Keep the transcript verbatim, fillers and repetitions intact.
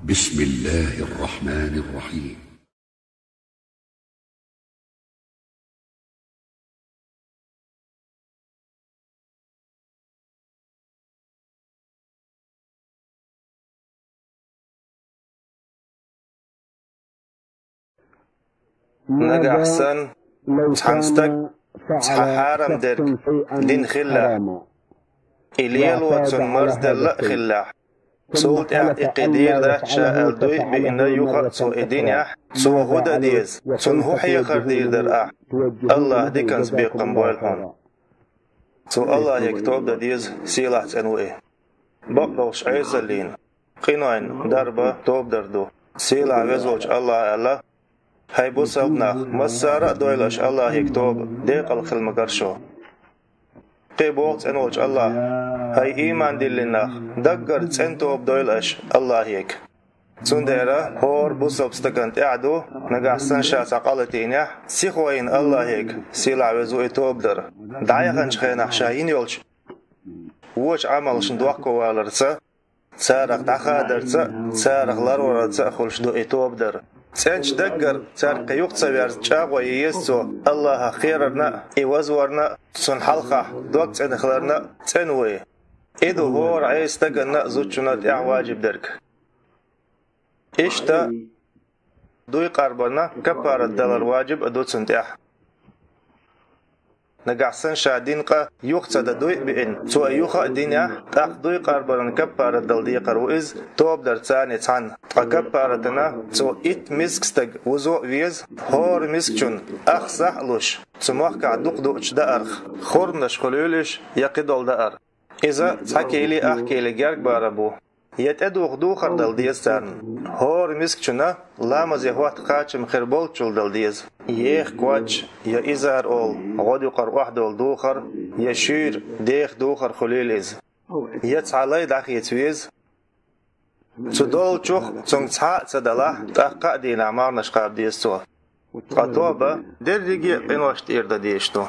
بسم الله الرحمن الرحيم. Нагахь санна цхьан стаг цхьа хьарам дерг дина хилла, и лело цунна марзделла а хилла, цул тӀаьхьа и кхидийр дац ша аьлла дуй а биъна юха а цо и динехь, цо хӀун дан деза, цунна хӀун хьехар дийр дара ахь? АллахӀ диканца бекхам бойла хьуна. Цу АллахӀега тоба дан деза, сийлахь цӀена ву и. Бакъдолуш Ӏесаллина, къинойн дарба тоба дар ду. Сийлахь везачу АллахӀа аьлла: «ХӀай бусалба нах, массара а дойла аша АллахӀега тоба, декъала хила ма-гарра шу». Кхин боху цӀена волчу АллахӀа: «ХӀай ийман диллина нах, даггара цӀена тоба дойла аша АллахӀега». Цундела хӀора бусалба стагана тӀехь ду, нагахь санна ша цхьа къа латийнехь, сихо йина АллахӀега, сийлахь веза ву и, тоба дар, дӀаяханчу хенахь ша йина йолчу вочу Ӏамалшна дохковаларца, царах дӀахадарца а, царах ларварца а хуьлуш ду и тоба дар. ЦӀеначу даггара цаьрга кхин юха ца верза чӀагӀо ян еза цо, АллахӀах кхерарна а, и вазварна а, цунна хьалхахь дог цӀена хиларна а цӀена ву и. И ду хӀора Ӏеса стаганна а, зудчунна а тӀехь ваджиб дерг. Иштта дуй къарбарна каппарат далар ваджиб а ду цунна тӀехь. Нагахь санна ша дина къа юха ца дан дуй а биъна, цо и юха а динехь, тӀаккха дуй къарбаран каппарат дала декхар ву иза, тоба дар царна цхьаьна. Ткъа каппаратана цо итт миска стаг вузо а веза, хӀора мискачунна ах сахь а луш, цу махкахь дукха дуучу даарх, хурманаш хуьлийла уьш я кхидолу даар. Иза цхьа кийли ах кийли герга барам бу. Я тӀедуху духар дала деза царна. ХӀора мискачунна ламазе хӀотта кхачам хир болччул дала деза. Еха коч, я изар олу гӀодаюкъара охьадолу духар, я шуьйра, деха духар хуьлийла иза. Я цхьа лай дӀахеца веза. Цу долчух цунга цхьа а ца далахь, тӀаккха а дийнахь марханаш кхаба деза цо. Ткъа тоба дерриге а къинош тӀера дан дезаш ду.